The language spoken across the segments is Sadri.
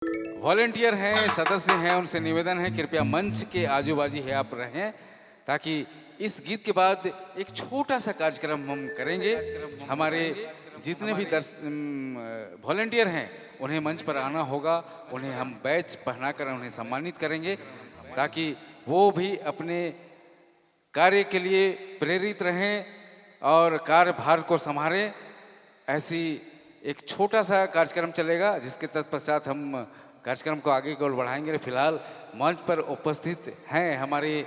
वॉलेंटियर हैं, सदस्य हैं, उनसे निवेदन है कृपया मंच के आजू बाजू है आप रहें, ताकि इस गीत के बाद एक छोटा सा कार्यक्रम हम करेंगे। हमारे जितने भी दर्श वॉलेंटियर हैं उन्हें मंच पर आना होगा, उन्हें हम बैच पहनाकर उन्हें सम्मानित करेंगे ताकि वो भी अपने कार्य के लिए प्रेरित रहें और कार्यभार को संभालें। ऐसी एक छोटा सा कार्यक्रम चलेगा जिसके तत्पश्चात हम कार्यक्रम को आगे की ओर बढ़ाएंगे। फिलहाल मंच पर उपस्थित हैं हमारे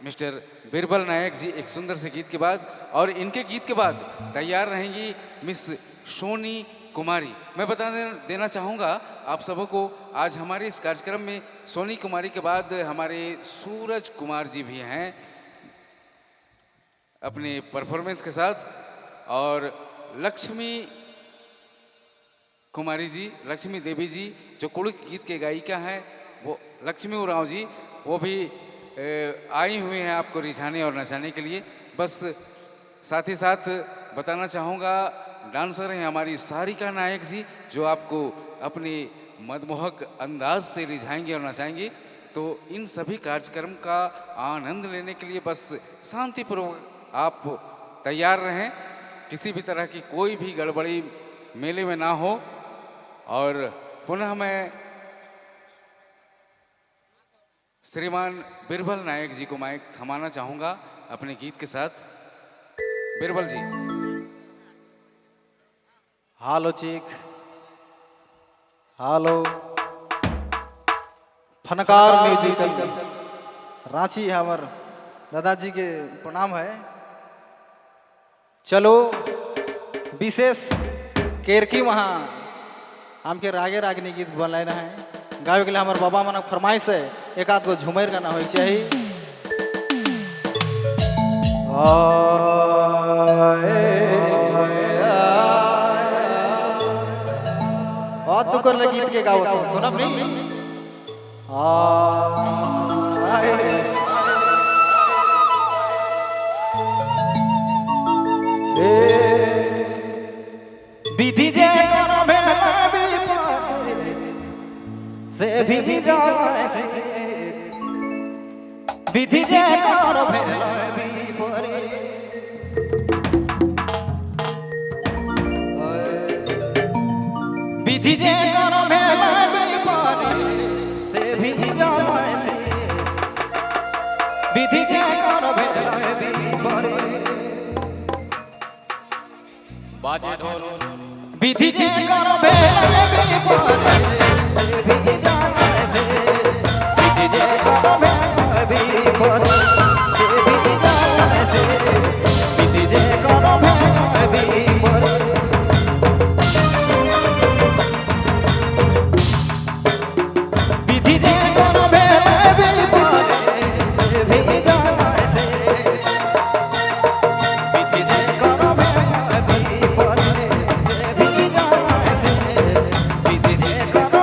मिस्टर बीरबल नायक जी एक सुंदर से गीत के बाद, और इनके गीत के बाद तैयार रहेंगी मिस सोनी कुमारी। मैं बता देना चाहूँगा आप सबों को, आज हमारे इस कार्यक्रम में सोनी कुमारी के बाद हमारे सूरज कुमार जी भी हैं अपने परफॉर्मेंस के साथ, और लक्ष्मी कुमारी जी, लक्ष्मी देवी जी जो कुड़ुक गीत के गायिका हैं, वो लक्ष्मी उरांव जी वो भी आई हुई हैं आपको रिझाने और नचाने के लिए। बस साथ ही साथ बताना चाहूँगा डांसर हैं हमारी सारिका नायक जी जो आपको अपने मनमोहक अंदाज से रिझाएंगे और नचाएंगे। तो इन सभी कार्यक्रम का आनंद लेने के लिए बस शांतिपूर्वक आप तैयार रहें, किसी भी तरह की कोई भी गड़बड़ी मेले में ना हो। और पुनः मैं श्रीमान बीरबल नायक जी को माइक थमाना चाहूँगा अपने गीत के साथ। बीरबल जी। हालो चीख, हालो फनकार म्यूजिकल रांची हमर दादाजी के प्रणाम है। चलो विशेष केरकी वहाँ हमके रागे रागनी गीत बनाए है गावे के लिए हमारे बाबा मन फरमाइश है, एक आध गो झुमेर गाना हो चाहिए। और तो कर गीत के गाओ तो सुनब नहीं। विधि जे से भी जाए से, विधि जे कर भेल विधि जे कर भेल से भी जाए से, विधि जे कर भेल बाजे ढोल, विधि जे कर भेल भी जाए से, विधि जे कर भेल से भी जाए से, विधि जे कर भेल विधि जे कर भेल भी जाए से, विधि जे कर भेल भी जाए से, विधि जे कर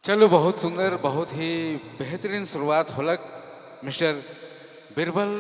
चलो, बहुत सुंदर, बहुत ही बेहतरीन शुरुआत होलक मिस्टर बीरबल।